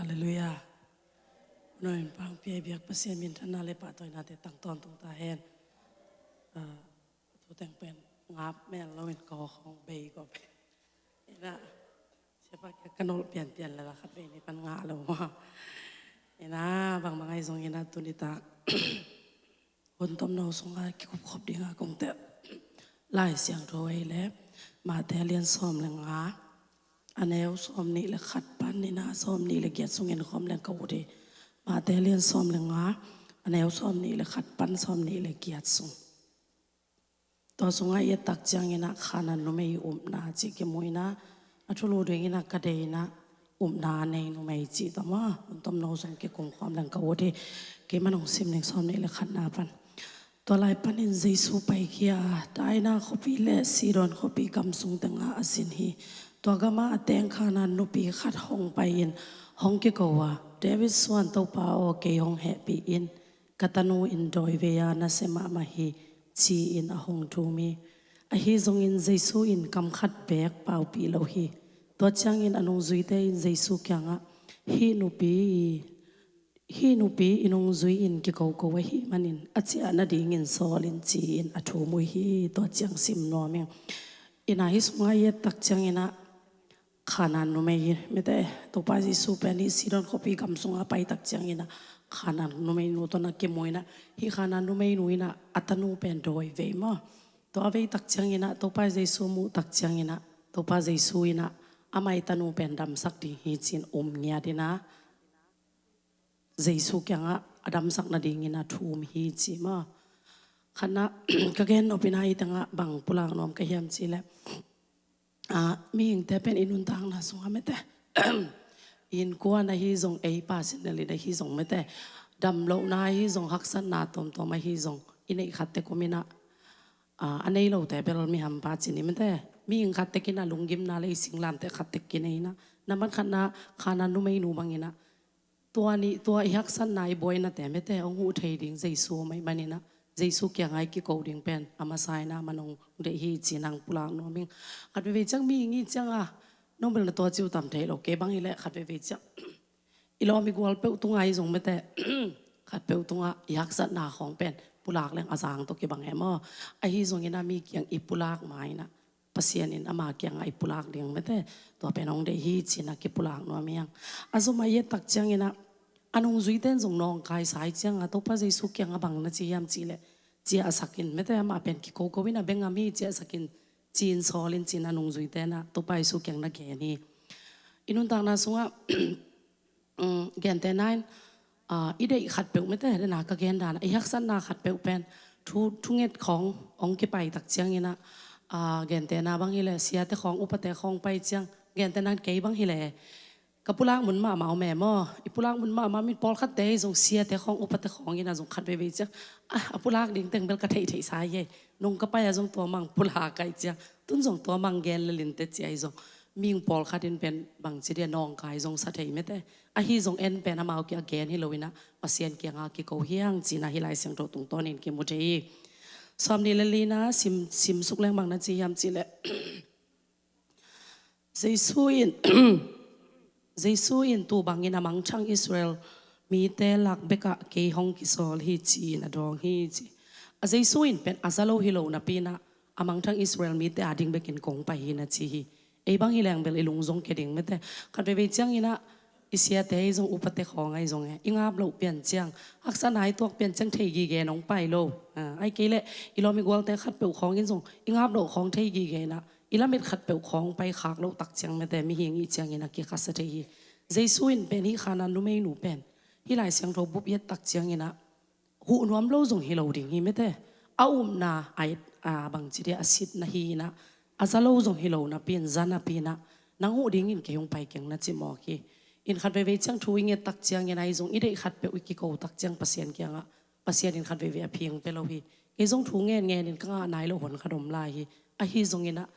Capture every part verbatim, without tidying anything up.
Halleluiah. Huno in pangpi a biak Pasian minthanna le pahtawinate tang tawntung ta hen. Ah, thu teng pen ngap mel lo in ka hong bei ko pen. Ina, siapa kia ka nol pianpian lala khat vei ni pan ngah lo ma. Ina, bangbang ahi zong ina tuni ta hun tomno sunga kikupkhop dinga kong tel Lai Siangtho ei le Mate lian sawm le nga, a neu sawm nih le khat pan ina sawm nih le giat sungin khawm leng ka ut hi. Mate lian sawm le nga, a neu sawm nih le khat pan sawm nih le giat sung. Tua sungah i et tak ciangin ah Khanaan numei upna cih kimu ina, a thulu dingin ah ka deih ina upna a nei numei cih tawh maw, hun tomno sung kikum khawm leng ka ut hi. Kei man hong sim ning sawm nih le khatna pan. Tua lai panin Jesu paikhia a, Taina khuapi le Sidon khuapi gam sung tengah a sin hi. Tua gamah a teng Khanaan nupi khat hong pai-in hong kiko a, David suan Topa aw, kei hong hehpih in, ka tanu in dawi vei-a nasia mahmah hi, ci-in a hong thum hi. Ahi zongin Jesu in kam khat beek paupih lo hi. Tua ciangin a nungzuite in Jesu kiangah, hih nupi, hih nupi i nungzui in kikoko ahih manin a ciah nadingin sawl in, ci-in a thum uh hi. Tua ciang sim nuam ing. Ina, hih sungah i et tak ciangin ah Khanaan numei hi, mete, Topa Jesu pen hih Sidon khuapi gam sungah pai tak ciangin ah Khanaan numeinu tawh na kimu ina, hih Khanaan numeinu ina a tanu pen dawi vei maw. Tua a vei tak ciangin ah Topa Jesu muh tak ciangin ah Topa Jesu ina amah i tanu pen damsak ding hi, ci-in um ngiat ina Jesu kiangah a damsak nadingin a thum hi, ci maw. Khatna, ka gen nop ina hih tengah bang pulak nuam ka hiam cih leh, ah, mihingte pen i nuntakna sungah, mete, innkuan ahi zong, ei personally ahi zong, mete, damlohna ahi zong, haksatna tawmtawm ahi zong, i neih khat tek om ina, ah, a nei lote bel mi hampa ci ni, mete, mihing khat tek ina lunggimna le i singlamteh khat tek kinei ina, na man khatna, Khanaan numeinu bang ina, tua nih, tua i haksatna, i buainate, mete, hong huh thei ding Jesu om ahih manin ah Jesu kiangah i kiko ding pen a masa ina amah hong deih hi, ci-in hong pulak nuam ing. Khat veivei ciang mihing i hih ciangah nong bel na tua ci uh tam thei lo, kei bang hi leh khat veivei ciang i lawm i gual peuh tungah ahi zong, mete, khat peuh tungah i haksatna khawng pen pulak leng a zang tawh kibang e maw. Ahi zongin ah mi kiang i pulak ma ina Pasian in ama kiangah i pulak ding, mete, tua pen hong deih hi, ci-in ah kipulak nuam hi hang. A zom a i et tak ciangin ah a nungzuite in zong nawngkaisa i hih ciangah Topa Jesu kiangah bang na ci hiam cih leh, ciahsak in, mete, amah pen kikoko ina bengam hi, ciahsak in, ci-in sawl in, ci-in a nungzuite in ah Topa Jesu kiang na gen hi. I nuntakna sungah um, gentehna in, ah, i deih khatpeuh, mete, dena ka gen dan ah, i haksatna khatpeuh pen thu, thunget khawng hong kipai tak ciangin ah, ah, gentehna bang hi leh siate khawng, upate khawng pai ciang, gentehna in kei bang hi leh ka pulak mun mahmah om e maw. I pulak mun mahmah, mi pawlkhatte ahi zong siate khawng, upate khawng ina zong khat veivei ciang, ah, a pulak ding teng bel ka theihtheihsa hi ei, nong ka pai-a zong tua mang pulak ka hih ciang, tun zong tua mang gen lel inteh ci ahi zong, mihing pawlkhat in pen bangci dia nawngkai zong sa thei, mete. Ahi zong en pen amau kiang gen hi lo ina Pasian kiangah kiko hi hang, ci-in ah hih Lai Siangtho tungtawnin kimu thei hi. Sawm nih le lina sim, sim suk leng bang na ci hiam cih leh, Jesu in, Jesu in, tu bangin a mangthang Israel mite lak bekah kei hong kisawl hi, ci-in a dawng hi, ci. A Jesu in pen a za lo hi lo napi-in ah a mangthang Israel mite ading bekin kong pai hi na ci hi. Ei bang hi leng bel i lung zong kia ding, mete. Khat veivei ciangin ah i siate ahi zong, upate khawng ahi zong e, i ngap loh pian ciang, haksatna i tuak pian ciang thei gige nong pai lo. Ah, ahih kei leh i lawm i gualte khatpeuh khawng in zong i ngap loh khawng thei gige ina, i lamet khatpeuh khawng paikhak loh tak ciang, mete, mihing i hih ciangin a kikhasia thei hi. Jesu in pen hih Khanaan numeinu pen hih Lai Siangtho bup i et tak ciangin ah huh nuam lo zong hi lo ding hi, mete. A upna, a, a bangci dia, a sitna hi ina, a za lo zong hi lo napi-in, za napi-in ah nang huh dingin kei hong pai keng na ci mawk hi. In khat veivei ciang thu i nget tak ciangin ahi zong, i deih khatpeuh i kiko tak ciang Pasian kiangah, Pasian in khat veivei a phing pia lo hi. Kei zong thu ngenngenin ka ngah nai loh hun khat om lai hi. Ahi zongin ah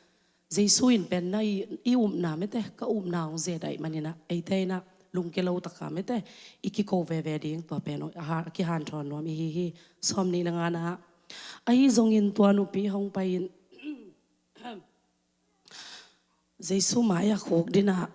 Jesu in pen na i, i upna, mete, ka upna hong ze daih manin ah eite in ah lungkia lo taka, mete, i kiko veve ding tua pen a ha-, a kihanthawn nuam i hi hi. Sawm nih le ngana ah, ahi zongin tua nupi hong pai-in Jesu mai-ah khukdin ah,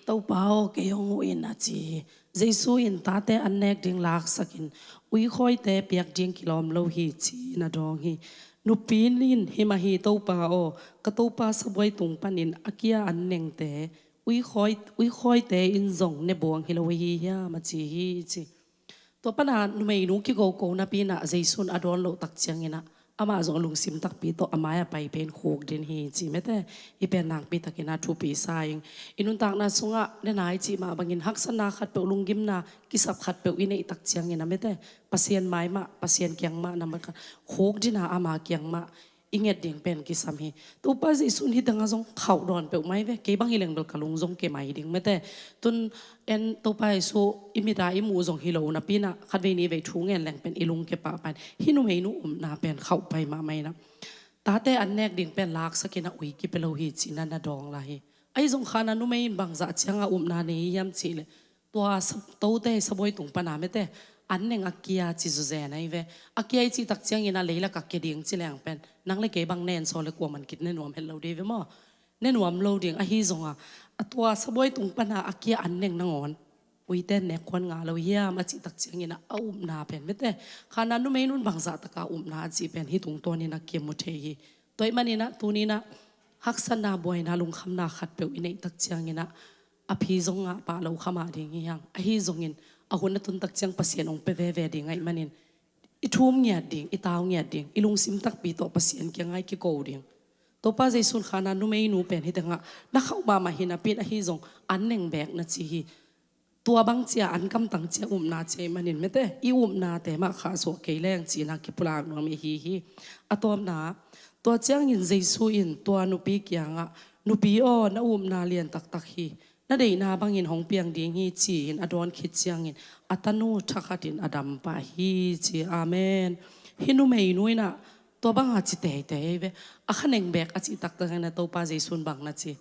"Topa aw, kei hong huh in," a ci hi. Jesu in, "Tate an nek ding laksakin uikhawite piak ding kilawm lo hi," ci-in a dawng hi. Nupi in, "Hi mah hi, Topa aw, ka topa sabuai tung panin a kia an nengte uikhawi, uikhawite in zong ne buang hi lo ahi hiam?" a ci hi, ci. Tua pana numeinu kikoko napi-in ah Jesu in a dawn loh tak ciangin ah, amah zong lungsim takpi tawh a mai-ah pai pen khukdin hi, ci mete. Hih pen nakpi takin ah thupi sa ing. I nuntakna sungah, nena i cih mah bangin haksatna khatpeuh, lunggimna kisap khatpeuh i neih tak ciangin ah mete, Pasian mai mah, Pasian kiang mah na mah khat khukdin ah, ama kiang mah i nget ding pen kisam hi. Topa Jesu in hih tengah zong khauh dawn peuhmah hi ve. Kei bang hi leng bel ka lung zong ke mai ding mete. Tun en, Topa Jesu i mit-a i muh zong hi lo napi-in ah, khatvei nihvei thu ngen leng pen i lung ke pahpah in, hih numeinu upna pen khauh pai mahmah in ah, "Tate an nek ding pen laksakin ah ui kipia lo hi," ci-in ah na dawng lai hi. Ahi zong khan a numei in bangzah ciangah upna nei hiam cih leh, tua sa-, tote sabuai tung pana mete, an neng a kia ci zuzen ahi ve. A kia i cih tak ciangin ah leilakah kia ding ci leng pen, nang le kei bang nen saw le kuaman kit ne nuam het lo ding ve maw? Ne nuam lo ding. Ahi zongah, a tua sabuai tung pana a kia an neng nangawn uite nek khuan ngah lo hiam a cih tak ciangin ah, a upna pen mete, khan a numeinu in bangzah taka upna a cih pen hih tungtawnin ah kimu thei hi. Tua ahih manin ah tuni-in ah haksatna, buaina, lungkhamna khatpeuh i neih tak ciangin ah, a phi zong ngah pah lo kha mah ding hi hang. Ahi zongin a hun a tun tak ciang Pasian hong pia veve ding ahih manin, i thum ngiat ding, i tau ngiat ding, i lungsim takpi tawh Pasian kiangah i kiko ding. Topa Jesu in khan a numeinu pen hih tengah na khauh mahmah hi napi-in, ahi zong an neng beek na ci hi. Tua bang cia an kamtang cia upna cia ahih manin mete, i upnate mah khahsuah kei leng ci-in ah kipulak nuam i hi hi. A tawpna, tua ciangin Jesu in tua nupi kiangah, "Nupi aw, na upna lian taktak hi. Na deihna bangin hong piang ding hi," ci-in a dawn khit ciangin a tanu thakhatin a dam pah hi, ci. Amen. Hih numeinu in ah tua banga ci teitei ve. A kha neng beek a cih taktak in ah Topa Jesu in bang na ci?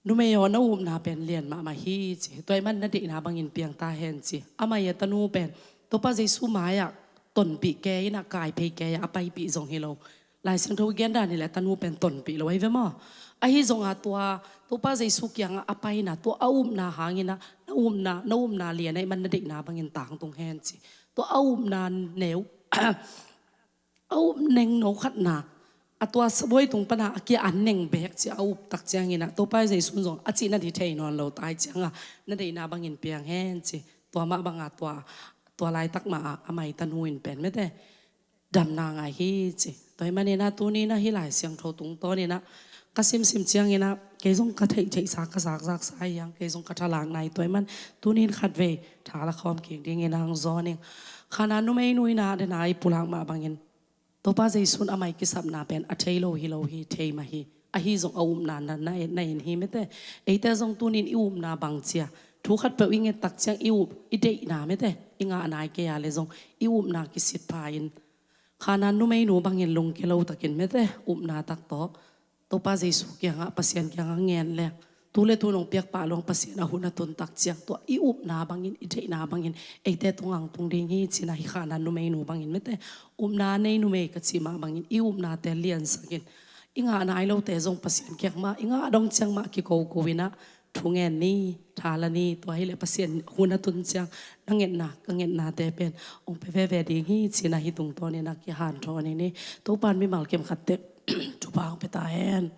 "Numei aw, na upna pen lian mahmah hi," ci. "Tua ahih man na deihna bangin piang ta hen," ci. Amah a tanu pen Topa Jesu mai-ah tonpih kei in ah, kaiphei kei-ah a paipih zong hi lo. Lai Siangtho i gen dan hi leh a tanu pen tonpih lo ahi ve maw? Ahi zongah tua Topa Jesu kiangah a pai in ah, tua a upna hangin ah, "Na upna, na upna lian ahih man na deihna bangin tangtung hen," ci. Tua a upna neu a up nengno khatna, a tua sabuai tung pana a kia an neng beek cia a up tak ciangin ah, Topa Jesu in zong a cihna ding thei nawn lo tai ciangah, "Na deihna bangin piang hen," ci. Tua mah banga tua, tua laitak mah ah amah a tanu in pen mete, damna ngah hi, ci. Tua ahih manin ah tuni-in ah hih Lai Siangtho tungtawnin ah ka simsim ciangin ah, kei zong ka theihtheihsa, ka zakzaksa hi hang, kei zong ka thalak nai. Tua ahih man tuni-in khatvei tha la khawm kik dingin ah hong zawn ing. Khan a numeinu in ah, den a i pulak mah bangin, Topa Jesu in amah a kisapna pen a thei lo hi lo hi, thei mah hi. Ahi zong a upna na, na, na en hi mete. Eite zong tuni-in i upna bang cia, thu khatpeuh i nget tak ciang i up, i deihna mete, i ngah nai kei a leh zong i upna kisit pha-in, khan a numeinu bangin lungkia lo takin mete, upna tak tawh Topa Jesu kiangah, Pasian kiangah ngen leng, tu le tu nong piak pah lo-in Pasian a hun a tun tak ciang, tua i upna bangin, i deihna bangin eite tungah hong tung ding hi, ci-in ah hih khan a numeinu bangin mete, upna nei numei ka cih mah bangin i upnate liansakin, i ngah nai lote zong Pasian kiang mah, i ngah dong ciang mah kikoko in ah thu ngen ni, tha la ni. Tua hi leh Pasian hun a tun ciang na ngetna, ka ngetnate pen hong pia veve ding hi, ci-in ah hih tungtawnin ah kihanthawn ing ni. Topa'n mimal kim khatte thupha hong pia ta hen.